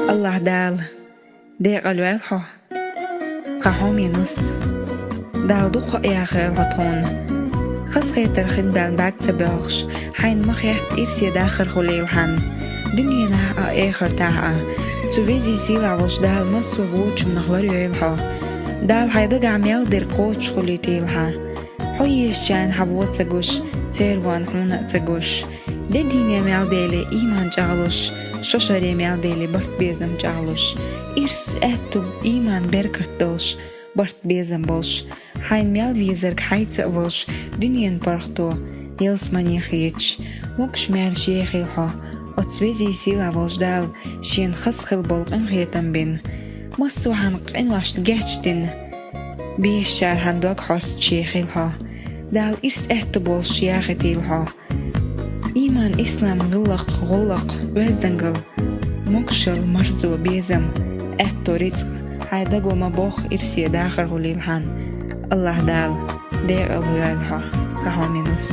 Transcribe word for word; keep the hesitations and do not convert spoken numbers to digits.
Аллахь Дала, декъала йойла хьо, цхьа хьоме нус. Дала дукха яхийла хьо тхуна. Хазахетар хин баьлла бӀаьрг ца боьлхуш, хьайна ма хетта ирсе дахар хулийла хьан. Дуьненахь а, эхартахь а, цу везий сийлахь волчу Дала массо а вочунах лар йойла хьо. Дала хьайн дагахь мел дерг кхочуш хулийтийла хьан. Хьо ешачарна хьан вон ца гуш, церан вон хьуна а ца гуш. Де дийне мел дели, ийман чӀагӀлуш, шо шаре мел дели, барт безам чӀагӀлуш. Ирс, аьтту, ийман, беркат долуш, барт безам болуш. Хьайна мел везарг хьайца а волуш, дуьненан паргӀато, ялсамане хеташ, могуш-маьрша ехийла хьо. Оцу везий сийлахь волчу Дала шена хазахила болу къинхетам бина. Массо а хьан къиношна гечдина. Бешачара хьан дог хьостуш ехийла хьо. Дала ирс, аьтту болуш яхийтийла хьо. Ийман, ислам, гӀиллакх, гӀуллакх, оьздангалла, могушалла, марзо, безам, аьтто, рицкъ, хьайн даго ма бохху ирсе дахар хулийла хьан. Аллахь Дала, декъала йойла хьо, цхьа хьоме нус.